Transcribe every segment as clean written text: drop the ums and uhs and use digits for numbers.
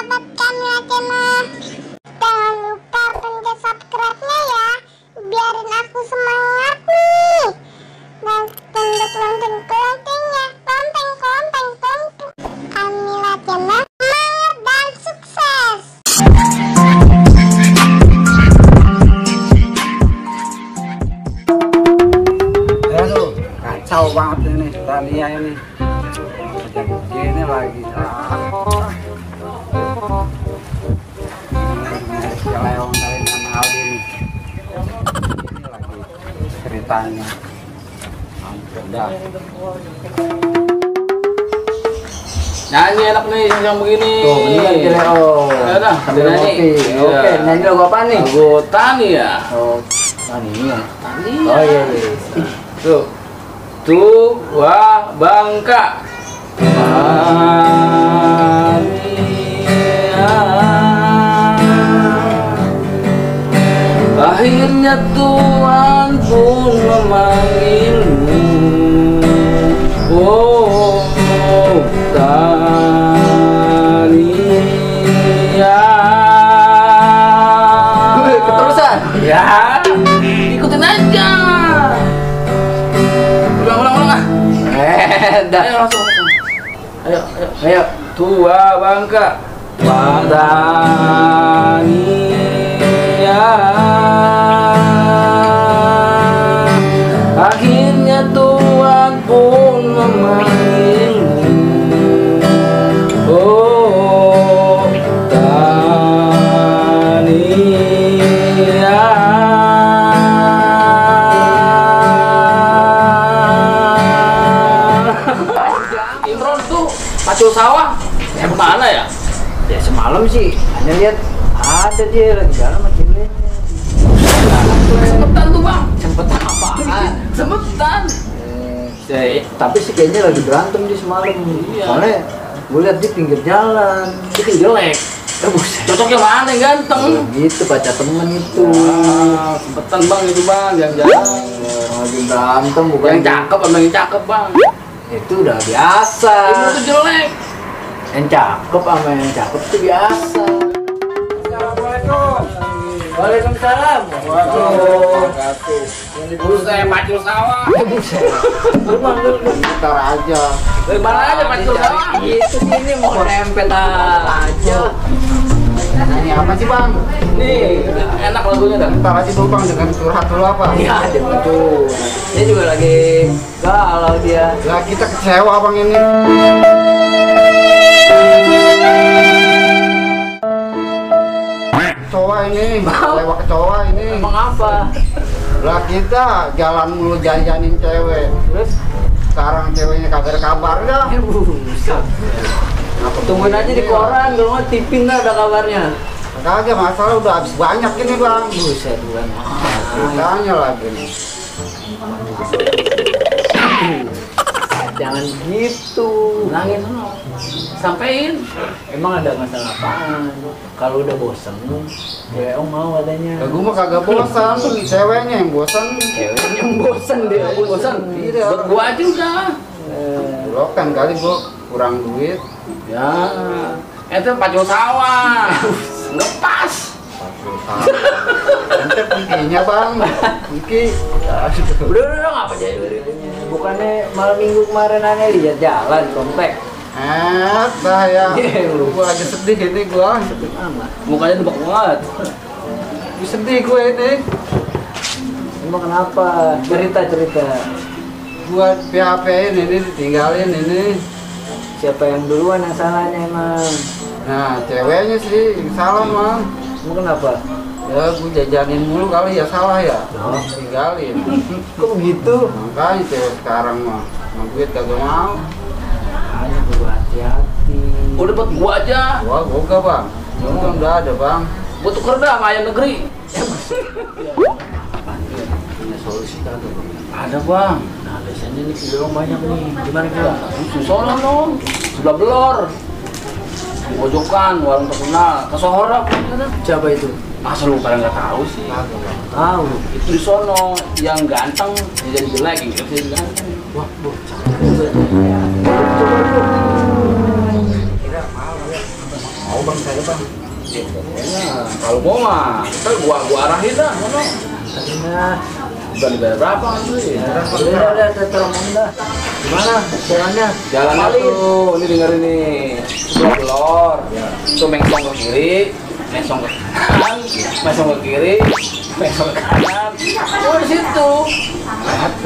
sahabat Kamila Channel. Jangan lupa pencet subscribe-nya ya, biarin aku semangat nih. Dan tunduk lonceng kelengkengnya, lonceng. Kamila Channel, semangat dan sukses. Aduh, kacau banget ini Tania ini. Ini lagi Celeong dari Aldi ini. Ini lagi ceritanya. Udah. Nyanyi enak nih yang begini. Tuh, bener Celeong. Ya udah, sambil nyanyi. ngopi. Iya. Oke, nyanyi lagu apa nih? Lagu Tani ya. Oh, Tania. Tani. Oh iya. Tuh. Tua Bangka. Akhirnya Tuhan pun memanggilmu. Oh, Tania. Keterusan. Ya, ikutin aja. Ulang ah. Dah. Ayo langsung. Ayo. Tua Bangka. Tania. Akhirnya Tuhan pun memanggilmu. Oh, Tania. Imron tuh pacul sawah. Mana ya? Ya semalam sih, hanya lihat ada dia lagi jalan sama ceweknya. Sempetan tuh bang. Sempetan apaan? Sempetan. Tapi sih kayaknya lagi berantem dia semalam. Iya. Soalnya gue lihat di pinggir jalan. Itu jelek. Buset. Cocoknya mana yang ganteng? Gitu pacar temen itu. Sempetan bang itu bang, jangan-jangan. Orang lagi berantem bukan Yang cakep sama yang cakep bang. Itu udah biasa. Itu tuh jelek. Yang cakep sama yang cakep itu biasa. Assalamualaikum. Waalaikumsalam. Yang diburu saya pacul sawah. Lu manggil bentar aja. Dari mana aja pacul sawah? Itu sini mau nempel aja. Ini apa sih bang? Nih, enak lagunya dah. Bentar aja dulu bang, dengan curhat dulu apa? Iya, dia betul. Dia juga lagi galau dia. Ya kita kecewa bang ini. Kecoa ini, lewat kecoa ini. Emang apa? Lah kita jalan mulu jajanin cewek. Terus sekarang ceweknya kagak ada kabar dah. Tungguin aja di koran, kalau nggak tipin dah ada kabarnya. Kagak masalah udah habis banyak ini bang. Buset bukan. Tanya lagi nih. Jangan gitu. Nangis no. Sampein. Emang ada masalah apaan? Kalau udah bosen, cewek mau adanya. Gue mah kagak bosan, ceweknya yang bosan. Ceweknya yang bosen dia. Bosan. Iya. Buat gua aja udah. Lo kan kali gua kurang duit. Ya, itu pacul sawah. Nggak pas. Ente pikinya bang, piki. Udah ngapa jadi? Bukannya malam minggu kemarin aneh lihat jalan komplek. Bahaya. Gua aja sedih ini gua. Sedih amat. Mukanya debak banget. Sedih gue ini. Emang kenapa? Cerita. Gua PHP-in ini ditinggalin ini. Siapa yang duluan yang salahnya emang? Nah, ceweknya sih yang salah mah. Emang kenapa? Ya gua jajanin mulu kali ya salah ya. Oh. Tinggalin. Kok begitu? Makanya cewek sekarang mah duit kagak mau. Makanya perlu hati-hati. Udah buat gua aja. Gua gak bang. Untung udah ada bang. Gua tuker dah sama ayam negeri. Punya solusi kagak? Ada bang. Nah biasanya nih film banyak nih. Gimana kita? Susono dong. Sebelah Belor. Di pojokan, warung terkenal. Kesohor apa? Siapa itu? Masa lu pada nggak tahu sih? Kagak bang. Tahu. Itu di sono yang ganteng dia jadi jelek, yang jelek jadi ganteng. Wah, bocah. Kira mahal ya. Mau bang saya bang. Kalau mau mah, ntar gua arahin dah. Udah dibayar berapa kan tuh? Udah, teromong dah. Gimana jalannya? Jalannya tuh, ini dengerin nih. Sebelah telur, tuh mengsong ke kiri, mengsong ke kanan, mengsong ke kiri, mengsong ke kanan. Oh di situ.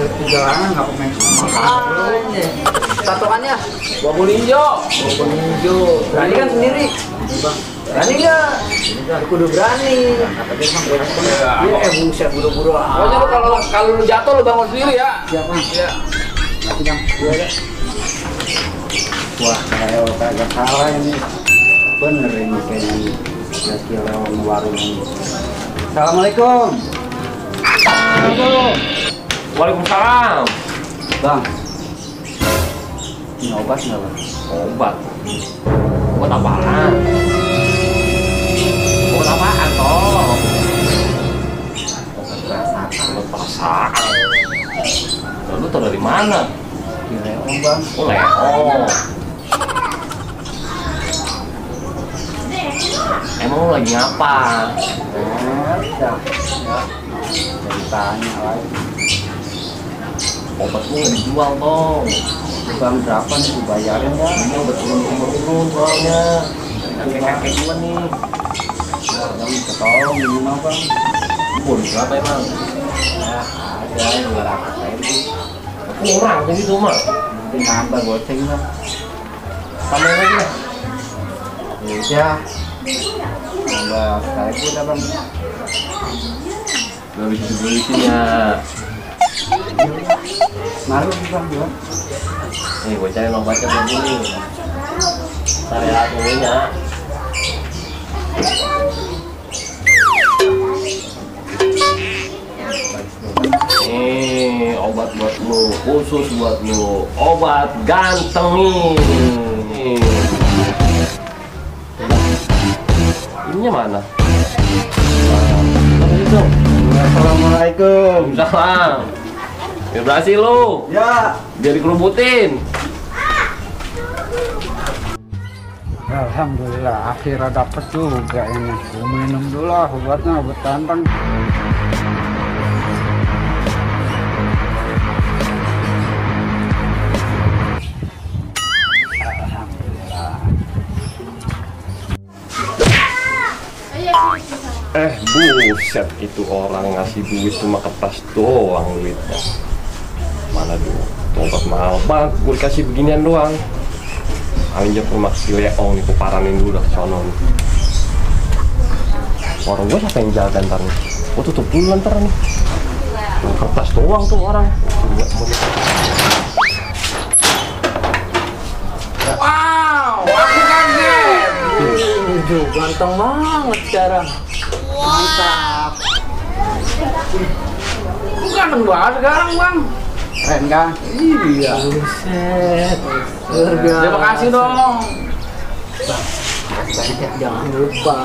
Di jalanan nggak pemain. Satuannya, gua bulinjo. Berani kan sendiri? Berani nggak? Kudu berani. Iya, buset buru-buru. Pokoknya lu kalau lu jatuh lu bangun sendiri ya. Siap bang. Iya. Nanti bang. Iya ya. Wah kagak salah ini. Bener ini kayaknya. Lagi lewat warung ini. Assalamualaikum. Assalamualaikum. Waalaikumsalam. Bang. Ini obat nggak bang? Obat. Obat apaan? Obat apaan toh? Obat perasaan. Lalu tau dari mana? Di Leong bang. Oh Leo. Emang lu lagi ngapa? Ya. Jadi tanya lagi. Obat lu nggak dijual dong. Bang berapa nih dibayarin ya? Ini obat turun soalnya. Kakek gua nih. Ya bang ketolong ini mah bang. Boleh berapa emang? Ya ada 200.000. Kurang segitu mah. Nanti nambah goceng bang. Tambahin lagi lah. Ya nambah 1.000 dah bang. Gak bisa dibelinya. Ngaruh sih bang ya. Nih gue cari obatnya begini. Saya punya. Nih obat buat lu, khusus buat lu. Obat ganteng nih. Ininya mana? Assalamualaikum. Salam. Vibrasi lu. Ya. Biar dikerubutin. Alhamdulillah akhirnya dapet juga ini. Gue minum dulu lah obatnya, obat ganteng. Buset, itu orang ngasih duit cuma kertas doang duitnya. Mana dulu, obat mahal banget, gue dikasih beginian doang. Alinjak rumah si Leong nih, kuparanin dulu dah sono nih. Warung gue siapa yang jaga ntar nih? Gue tutup dulu ntar nih. Kertas doang tuh orang. Wow, aku kaget. Ganteng banget sekarang. Mantap. Ganteng banget sekarang bang. Keren kan? Iya. Buset. Luar biasa. Terima kasih dong. Jangan lupa.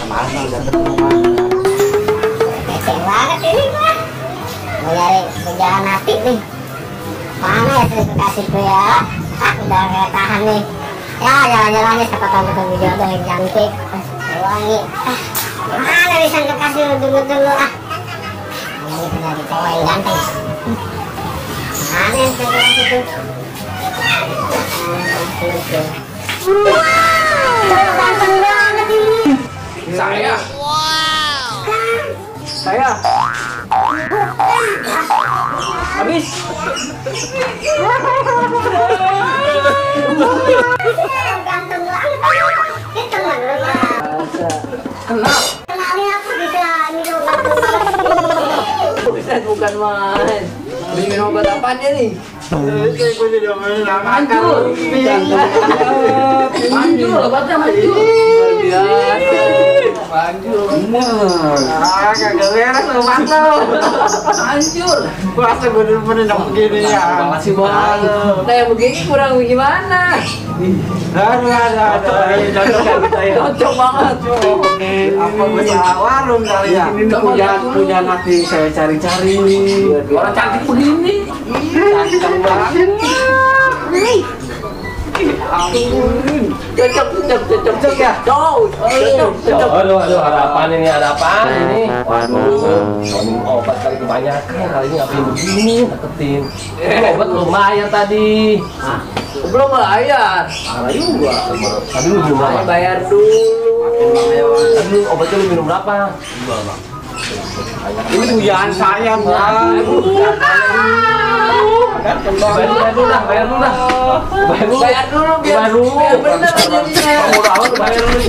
Malam udah ketemu. Keren banget ini mah. Mau nyari kerjaan hati nih. Mana ya terus kekasihku ya? Udah gak tahan nih. Ya jalan-jalan nih siapa tahu ketemu jodoh yang cantik. Wangi. Mana bisa kekasih dulu ah. Ini terjadi cowok yang ganteng. Mana yang kekasih tuh? Wow, ganteng banget ini. Saya. Saya. Habis. Ganteng banget. Ini teman lu ya. Kenal. Kenalin aku bisa minum ganteng banget. Buset, bukan main. Beli minum obat apaan ya nih? Manjur. Manjur, obatnya manjur. Luar biasa. Manjur. Kagak beres lu mantap. Manjur. Masa gue bener-bener begini ya. Banget sih bang. Nah yang begini kurang gimana? Cocok banget. Apa gue salah warung kali ya? Ini Punya nanti saya cari-cari. Orang cantik begini. Ganteng banget. Cocok ya. Cocok. Aduh, ada apaan ini? Ada apaan ini? Waduh, minum obat kali kebanyakan. Kali ini ngapain begini? Deketin. Obat lumayan tadi. Belum bayar. Parah juga. Tadi lu minum berapa? Bayar dulu. Tadi lu obatnya lu minum berapa? Ini pujian saya, Bang. Bayar dulu dah. Bayar dulu biar bener jadinya. Kamu udah amat bayar dulu.